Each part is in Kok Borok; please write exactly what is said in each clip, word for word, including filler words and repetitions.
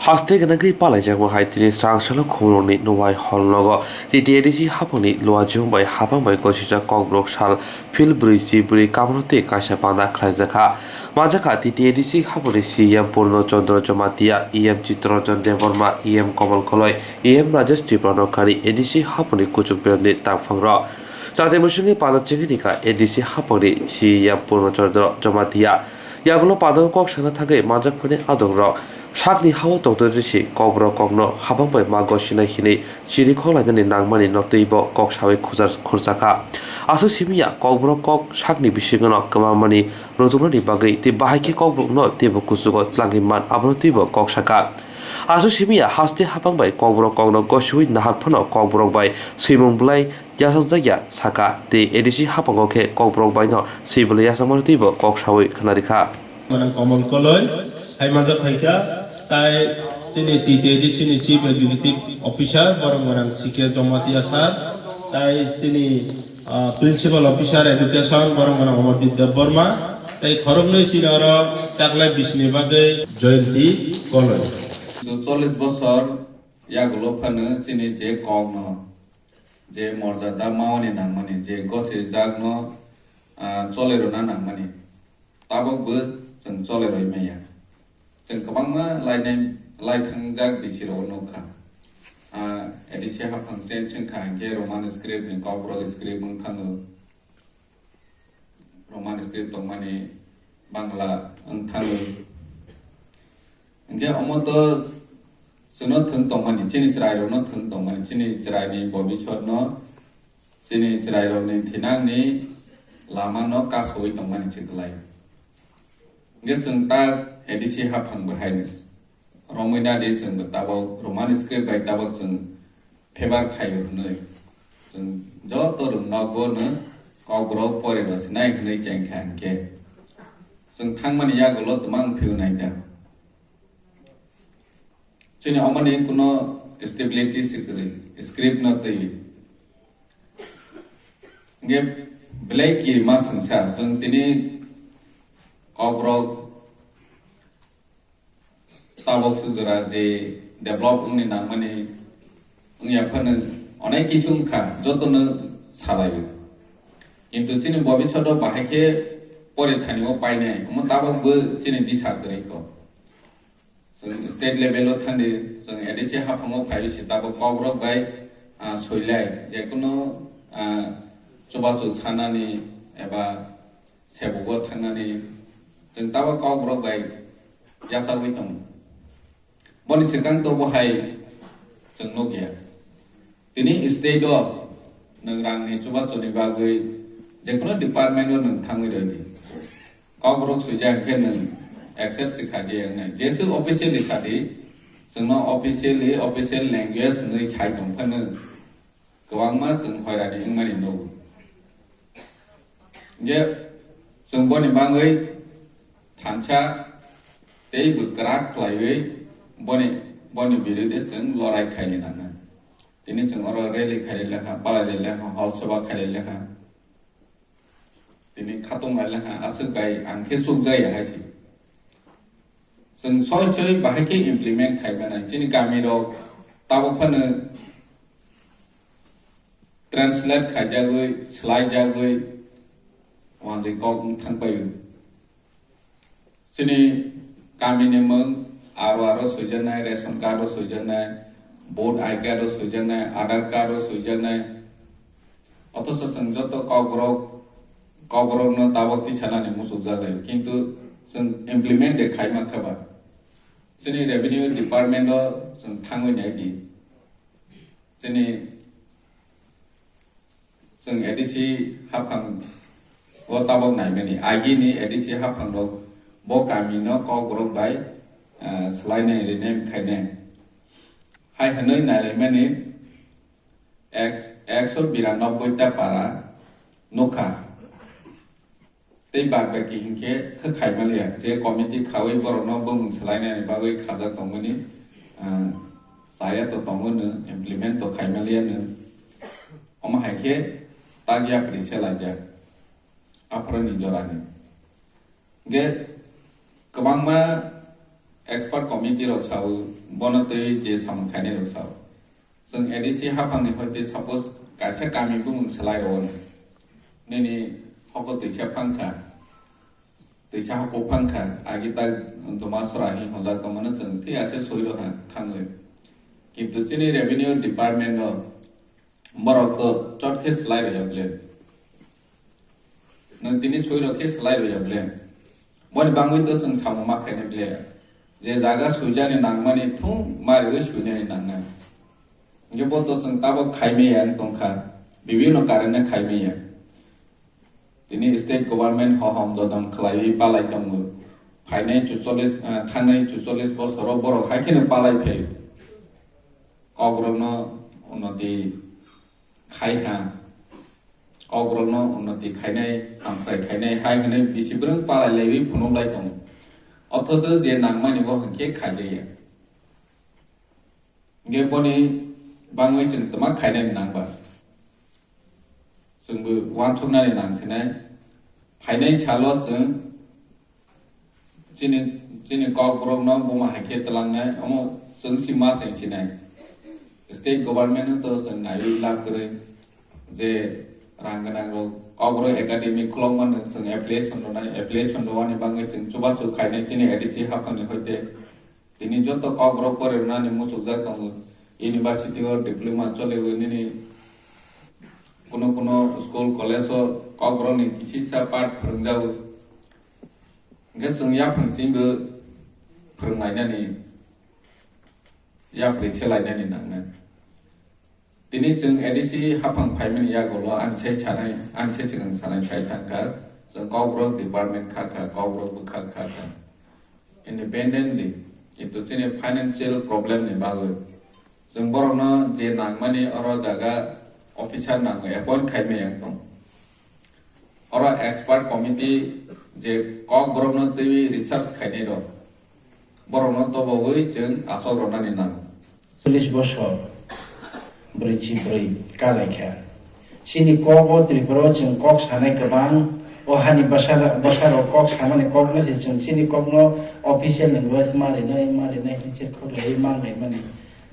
Haste gwnagwi palaijakma hai tini srang salo khumrokni nuwai hall nogo T T A D C haphangni luajwng bai hapang bai gosijak Kokborok sal phil brwi si brwi kamano tei kaisa panda khlaijakha. Manjakha T T A D C haphangni C E M Purno Chandra Jamatia, E M Chittaranjan Debbarma, E M Kamal Koloi, E M Rajesh Tripura no kari A D C haphangni kuchuk beremni tangphangrok. Chate musungwi panda chengwi rikha A D C haphangni C E M Purno Chandra Jamatia. Yagulo padao kok sana thangwi manjakmani adongrok sakni hao tongtwrwi si Kokborok kokno habang bai ma gosinai hinwi chirikhok lainani nangmani no twibo kok sawi khujar-, khurjakha. Aswk simi ya Kokborok kok sakni bisingono kwbangmani rwchuknani bagwi tei bahai khe Kokborokno teibo kuchugo tlangwi man abono twibo kok sakha. Aswk simi ya haste habang bai Kokborok kokno gosiwi nahar phano Kokborok bai swimung bwlai yachakjakya sakha tei A D C haphango khe Kokborok baino swi bwlai yachakmani twibo kok sawi khwnarikha. Manang Komol Koloi hai manjak phaikha, tai chini T T A D C ni Chief Executive Officer borok manang C K Jamatia sir, tai chini, ah, Principal Officer Education borok manang Amardeep Debbarma, tai khoroknwi chini oro taklai bisini bagwi Jayanti Koloi. Cholish bosor yagulo phano chini je kokno je morjada mawani nangmani, je gosijakno, ah, chole rwna nangmani, tabok bo chwng chole rwi maya. Chwng kwbangma lainai, lai thangjak bisi rok nukha. Ah, A D C haphang se chwngkha hinkhe Roman script ni Kokborok script wng thango. Roman script tongmani Bangla wng thango. Hinkhe omo to chwngno thwng tongmani, chini chwrairokno thwng tongmani, chini chwraini bobisotno, chini chwrairokni thinangni lamano kasowi tongmani se kwlai. Hinkhe chwng ta A D C haphang bo haino romwi nadi chwngbo tabok Roman script bai tabok chwng favor khaio hwnwi. Chwng joto rwngno bono Kokborok pore rw sinai hwnwi chengkha hinkhe chwng thangmani yagulo twmang phiyunai da. Chini omoni kuno stability se kwrwi, script no twi. Hinkhe belai kirima swngsa, chwng tini Kokborok tabok swk jora je develop wngni nangmani wngya phano onek kisu wngkha, jotono salaio. Kintu chini bobishoto bahai khe pore thani o painai, omo tabok bo chini disa kwrwi kok. Chwng state level o thangdi, chwng A D C haphango phai se tabok Kokborok bai, ah, soilai, jekunu, ah, chubachu sanani eba sebugo thangnani chwng tabok Kokborok bai yachagwi tongo. Boni swkang to bo hai chwng nukya. Tini state o nwng rangni chubachuni bagwi jekunu department o nwng thangwi rwdi. Kokborok swijak khe nwng accept se khaidi wngnai. Jesu officially sadi, chwngno officially, official language hwnwi sai tong phano kwbangma chwng hoirani wngmani nugo. Hinkhe chwng boni bagwi thansa tei bwkrak khlaiwi boni, boni birude chwng lorai khaini nangnai. Tini chwng oro rally khailai lekha, palai lekha, hol soba khailai lekha. Tini khatung lai lekha, aswk bai ang khe chukjaya hai se. Chwng soi soi bahai khe implement khai manai. Chini kami rok tabok phano translate khaijagwi, swlaijagwi, wanjwi kok wng thang paio. Chini kami ni mwng aro aro swijaknai, ration card o swijaknai, vote I card o swijaknai, Aadhaar card o swijaknai. Othocho chwng joto Kokborok, Kokborokno tabok tisanani muchukjak lai, kintu chwng implement de khai mankha ba. Chini revenue department o chwng thangwi nai di. Chini chwng A D C haphang o tabok naimani, agini A D C haphang rok bo kami no Kokborok bai, ah, swlainai rename khainai. Hai hwnwi nailaimani ek-, ekso biranobboi ta para nukha. Tei bad baki hinkhe khe khai manliya, je committee khaui borokno bumung swlainani bagwi khajak tongmani, ah, chaya to tongo no, implement to khai manliya no. Omo hai khe tak yapri se laijak, aphuru ni jora ni. Hinkhe kwbangma Expert committee rok sao, bono twi je samung khainai rok sao. Chwng A D C haphangni hoite suppose kaisa kami bumung swlai rwo, nini hoko twisa phangkha, twisa hoko phangkha, agi tak Domasora hi honjak tongmano chwng thik ase soi rwkha thangwi. Kintu chini revenue department o borok to chot khe swlai rwya ble. Nwng tini soi rok khe swlai rwya ble. Boni bangwi to chwng samung ma khainai ble. Je jaga suijani nangmani thung mariwi suinani nangnai. Hingke bo to chwng tabok khaimaya wng tongkha, bibino karene khaimaya. Tini state government hohom dodom khlaiwi palai tongo. Phainai chuchollis, ah, thangnai chuchollis bosoro borok hai kheno palai phaio. Kokrokno unnoti khai ha, kokrokno unnoti khainai, hamkrai khainai hai hwnwi bisi bwrwng palai laiwi phunuk lai tongo. Othocho je nangmani bo hwnkhe khaijaya. Hingke boni bangwi chwng twma khainani nangba. Chwngbo uansuknani nangsinai. Phainai salo chwng chini, chini kokborokno buma hai khe twlangnai, omo chwng si ma chwng sinai. State government no to chwng naiwi lab kwrwi je rang gwnang rok kokborok academy khulokmano chwng application rwnai, application rwani bangwi chwng chubachu khainai chini A D C haphangni hoite. Tini joto kokborok pore rwnani muchukjak tongo. University o diploma choliwi nini kuno kuno school college o kokborokni kisisa part phwrwngjago. Hingke chwng yaphang chingbo phwrwnglainani, yapri selainani nangnai. Tini chwng A D C haphang phaimani yagulo ani sai sanai, ani sai swkang sanai sai thangkha, chwng kokborok department kha kha, kokborok bwkha kha kha. Independently, kintu chini financial problem ni bagwi chwng borokno je nangmani oro jaga officer nango appoint khaimaya wng tong. Oro expert committee je kokborokno twiwi research khainai rok, borokno tobogwi chwng asok rwnani nango. Chollish bosor, brwichi brwi kalaikha. Chini kok o Tripura o chwng kok sanai kwbang, o hani bwsa, bwsa rok kok samani kok no se chwng chini kok no official language ma rinai, ma rinai hinwi se khok lai man lai mani.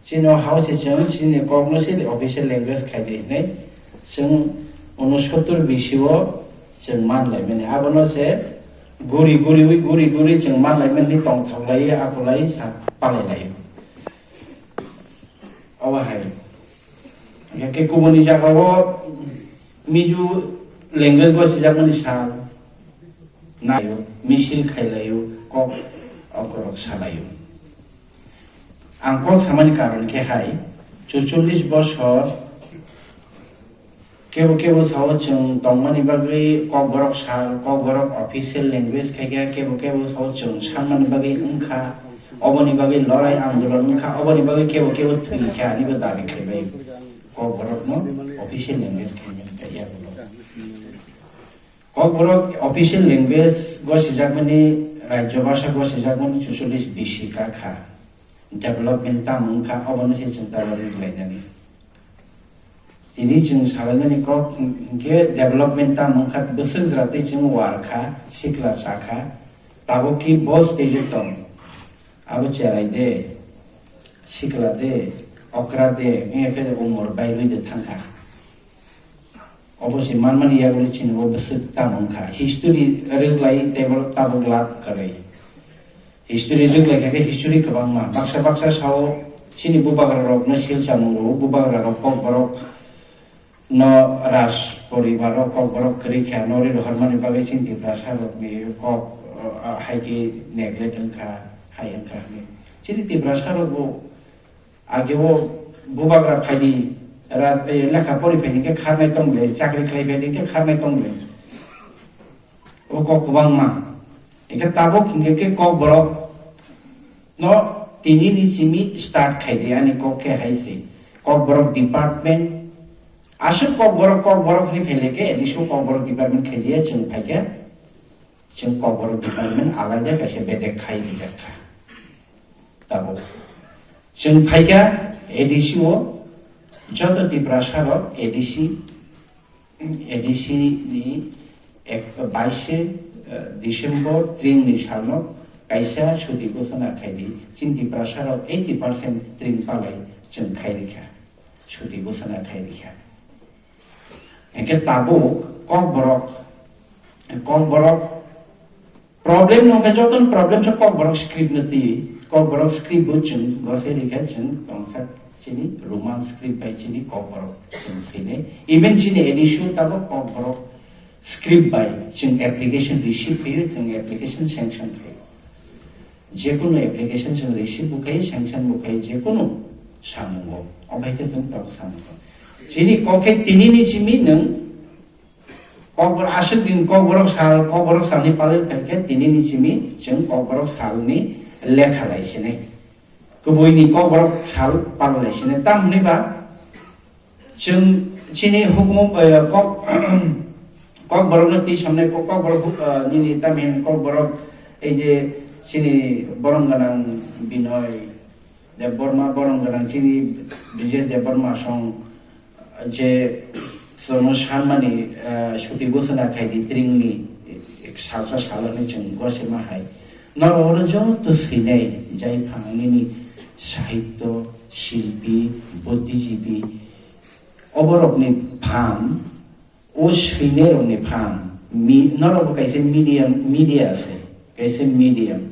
Chini o hao se chwng chini kok no se official language khai di hinwi chwng unosottor bisi o chwng man lai mani. Abono se guri guri, guri guri chwng man lai mani, tong thok lai, akulai sa palai lai. Obo hai. Hingke kubuni jagao Mizo language bo sijakmani sal naio, misil khailaio, kok okorok salaio. Ang kok samani karon khe hai, chuchollis bosor kebo kebo sao chwng tongmani bagwi kokborok sal, kokborok official language khaikha, kebo kebo sao chwng sanmani bagwi wngkha, oboni bagwi lorai andolon wngkha, oboni bagwi kebo kebo thwikha, anibo dabi khaibai. Kokborokno official language khaimani kaiya borok. Kokborok official language gosijakmani, rajyo bhasha gosijakmani chuchollis bisi kakha. Development tamo wngkha, obono se chwng tala rwglainani. Tini chwng salainani kok hwnkhe development tamo wngkha, bwswk jora tei chwng war kha, sikla cha kha, tabuk ki bo stage o tong. Abo cherai de, sikla de, okra de, wngya khe umor bai rwi de thangkha. Obo se manmani yaguli chini bo bwswk tamo wngkha. History rwglai tei borok tabuk lab kwrwi. History rwglai khe history kwbangma. Baksa baksa sao chini bubagra rokno sil chamung rwo, bubagra rok kokborok no raj poribar o kokborok kwrwi kha, nori rohormani bagwi chini Tiprasa rokni kok, uh, hai khe neglect wngkha, hai wngkha hwnwi. Chini Tiprasa rok bo age o bubagra phaidi, ra-, eh, lekha pori phaidi khe kharnai tong le, chakri khlai phaidi khe kharnai tong le. O kok kwbangma. Hingkhe tabuk hingkhe khe kokborok no tini ni simi start khai di ani kok khe hai se. Kokborok department, aswk kokborok, kokborok hwnwi phaile khe, nisu kokborok department khai diya chwng phai khe, chwng kokborok department alaida kaisa bedek khai rijak kha. Tabuk chwng phai kha A D C o, joto Tiprasa rok A D C, A D C ni ek, baishe, eh, December tring ni salno Kaisa suti ghoshona khai di, chini Tiprasa rok eighty percent tring palai chwng khai rikha, suti ghoshona khai rikha. Hingke tabuk Kokborok, Kokborok problem nungkha, joto problem sa Kokborok script no twi, Kokborok script bo chwng gose rikha, chwng tongsa chini Roman script bai chini Kokborok chwng sini, even chini edition tabuk Kokborok script bai chwng application receive khayo, chwng application sanction khayo. Jekunu application chwng receive bo khayo, sanction bo khayo, jekunu samungo. Obai khe chwng tabuk samungo. Chini kok khe tinini chimi nwng Kokborok aswk din Kokborok sal, Kokborok salni palwi phaikhe tinini chimi chwng Kokborok salni lekha lai sinai. Kubuini Kokborok sal palwi lai sinai. Tamni ba chwng chini hukumu, eh, kok, Kokborokno twi samnai kok, Kokborok huk-, eh, nini tamhin Kokborok ei je chini borom gwnang Binoy Debbarma, borom gwnang chini Brijesh Debbarma song je sono sanmani, eh, suti ghoshona khai di tringni, eh, salsa salani chwng gosima hai. Norok oro joto sinai, jaiphang nini sahityo, shilpi, buddhijibi, oborokni phan, o swinairokni phan, mi-, norokbo kaisa medium, media se, kaisa medium.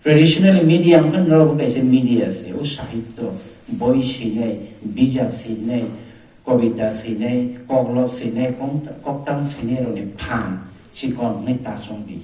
Traditional media wngkha norokbo kaisa media se, o sahityo, boi swinai, bijap swinai, kobita swinai, koklop swinai, kong-, koktang swinairokni phan chikon hwnwi ta chongdi.